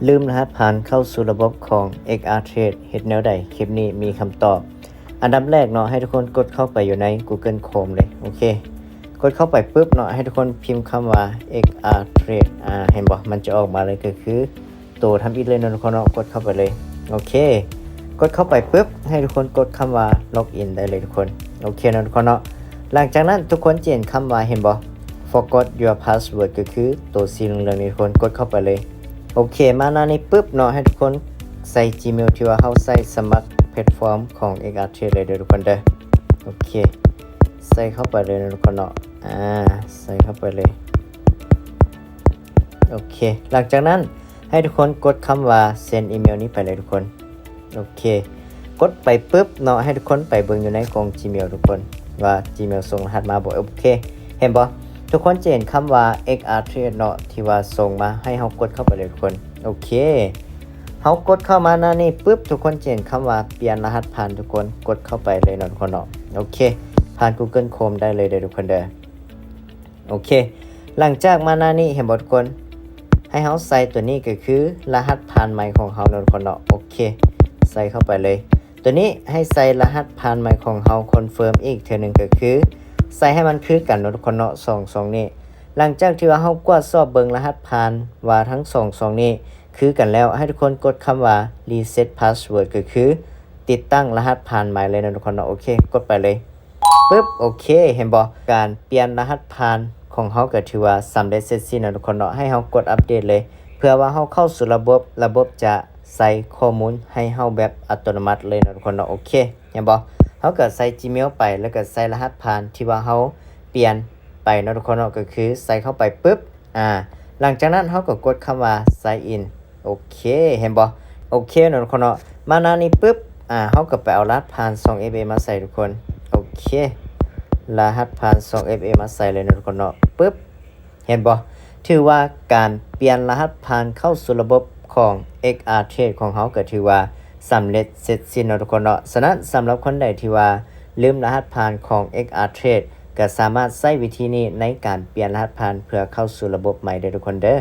ລືມລະຫັດຜ່ານເຂົ້າສູ່ລະບົບຂອງ ເອັກອາເທຣດ ເຮັດແນວໃດ? ຄລິບນີ້ມີຄຳຕອບ. ອັນດັບແລກເນາະ ໃຫ້ທຸກຄົນກົດເຂົ້າໄປຢູ່ໃນ Google Chrome ເລີຍ. ໂອເຄ ກົດເຂົ້າໄປປຶບເນາະ ໃຫ້ທຸກຄົນພິມຄຳວ່າ ເອັກອາເທຣດ ອາ ເຫັນບໍ່? ມັນຈະອອກມາເລີຍ ກໍຄືໂຕທຳອິດເລີຍເນາະທຸກຄົນເນາະ. ກົດເຂົ້າໄປເລີຍ. ໂອເຄ ກົດເຂົ້າໄປປຶບ ໃຫ້ທຸກຄົນກົດຄຳວ່າ log in ໄດ້ເລີຍທຸກຄົນ. ໂອເຄເນາະທຸກຄົນເນາະ. ຫຼັງຈາກນັ້ນທຸກຄົນຈະເຫັນຄຳວ່າ ເຫັນບໍ່? Forgot your password ກໍຄືໂຕສີເຫຼືອງໆນີ້ທຸກຄົນ ກົດເຂົ້າໄປເລີຍ. ໂອເຄ ມາໜ້ານີ້ປຶບເນາະ ໃຫ້ທຸກຄົນໃສ່ Gmail ທີ່ວ່າເຮົາໃຊ້ສະໝັກແພລດຟອມຂອງ ເອັກອາເທຣດ ເລີຍເດີທຸກຄົນເດີ. ໂອເຄ ໃສ່ເຂົ້າໄປເລີຍເນາະທຸກຄົນເນາະ. ອາ ໃສ່ເຂົ້າໄປເລີຍ. ໂອເຄ ຫຼັງຈາກນັ້ນໃຫ້ທຸກຄົນກົດຄຳວ່າ send email ນີ້ໄປເລີຍທຸກຄົນ. ໂອເຄ ກົດໄປປຶບເນາະ ໃຫ້ທຸກຄົນໄປເບິ່ງຢູ່ໃນກ່ອງ Gmail ທຸກຄົນ ວ່າ Gmail ສົ່ງລະຫັດມາບໍ່. ໂອເຄ ເຫັນບໍ່? ທຸກຄົນຈະເຫັນຄຳວ່າ ເອັກອາເທຣດ ເນາະ ທີ່ວ່າສົ່ງມາ ໃຫ້ເຮົາກົດເຂົ້າໄປເລີຍທຸກຄົນ. ໂອເຄ ເຮົາກົດເຂົ້າມາໜ້ານີ້ປຶບ ທຸກຄົນຈະເຫັນຄຳວ່າ ປ່ຽນລະຫັດຜ່ານ ທຸກຄົນ ກົດເຂົ້າໄປເລີຍເນາະທຸກຄົນເນາະ. ໂອເຄ ຜ່ານ Google Chrome ໄດ້ເລີຍເດີທຸກຄົນເດີ. ໂອເຄ ຫຼັງຈາກມາໜ້ານີ້ ເຫັນບໍ່ທຸກຄົນ? ໃຫ້ເຮົາໃສ່ຕົວນີ້ ກໍຄືລະຫັດຜ່ານໃໝ່ຂອງເຮົາເນາະທຸກຄົນເນາະ. ໂອເຄ ໃສ່ເຂົ້າໄປເລີຍ. ຕົວນີ້ໃຫ້ໃສ່ລະຫັດຜ່ານໃໝ່ຂອງເຮົາ confirm ອີກເທື່ອໜຶ່ງ ກໍຄືໃສ່ໃຫ້ມັນຄືກັນເນາະທຸກຄົນເນາະ ສອງຊ່ອງນີ້. ຫຼັງຈາກທີ່ວ່າເຮົາກວດສອບເບິ່ງລະຫັດຜ່ານວ່າທັງສອງຊ່ອງນີ້ຄືກັນແລ້ວ ໃຫ້ທຸກຄົນກົດຄຳວ່າ reset password ກໍຄືຕິດຕັ້ງລະຫັດຜ່ານໃໝ່ເລີຍເນາະທຸກຄົນເນາະ. ໂອເຄ ກົດໄປເລີຍ. ປຶບ ໂອເຄ ເຫັນບໍ່? ການປ່ຽນລະຫັດຜ່ານຂອງເຮົາກໍຖືວ່າສຳເລັດເສັດສິ້ນເນາະທຸກຄົນເນາະ. ໃຫ້ເຮົາກົດອັບເດດເລີຍ ເພື່ອວ່າເຮົາເຂົ້າສູ່ລະບົບ ລະບົບຈະໃສ່ຂໍ້ມູນໃຫ້ເຮົາແບບອັດຕະໂນມັດເລີຍເນາະທຸກຄົນເນາະ. ໂອເຄ ເຫັນບໍ່? ເຮົາກໍໃສ່ Gmail ໄປ ແລ້ວກໍໃສ່ລະຫັດຜ່ານທີ່ວ່າເຮົາປ່ຽນໄປເນາະທຸກຄົນເນາະ ກໍຄືໃສ່ເຂົ້າໄປປຶບ ອາ ຫຼັງຈາກນັ້ນເຮົາກໍກົດຄຳວ່າ sign in. ໂອເຄ ເຫັນບໍ່? ໂອເຄເນາະທຸກຄົນເນາະ. ມາໜ້ານີ້ປຶບ ອາ ເຮົາກໍໄປເອົາລະຫັດຜ່ານສອງເອັຟເອມາໃສ່ທຸກຄົນ. ໂອເຄ ລະຫັດຜ່ານສອງເອັຟເອມາໃສ່ເລີຍເນາະທຸກຄົນເນາະ. ປຶບ ເຫັນບໍ່? ຖືວ່າການປ່ຽນລະຫັດຜ່ານເຂົ້າສູ່ລະບົບຂອງ ເອັກອາເທຣດ ຂອງເຮົາກໍຖືວ່າສຳເລັດເສັດສິ້ນເນາະທຸກຄົນເນາະ. ສະນັ້ນ ສຳລັບຄົນໃດທີ່ວ່າລືມລະຫັດຜ່ານຂອງ ເອັກອາເທຣດ ກໍສາມາດໃຊ້ວິທີນີ້ໃນການປ່ຽນລະຫັດຜ່ານເພື່ອເຂົ້າສູ່ລະບົບໃໝ່ໄດ້ທຸກຄົນເດີ.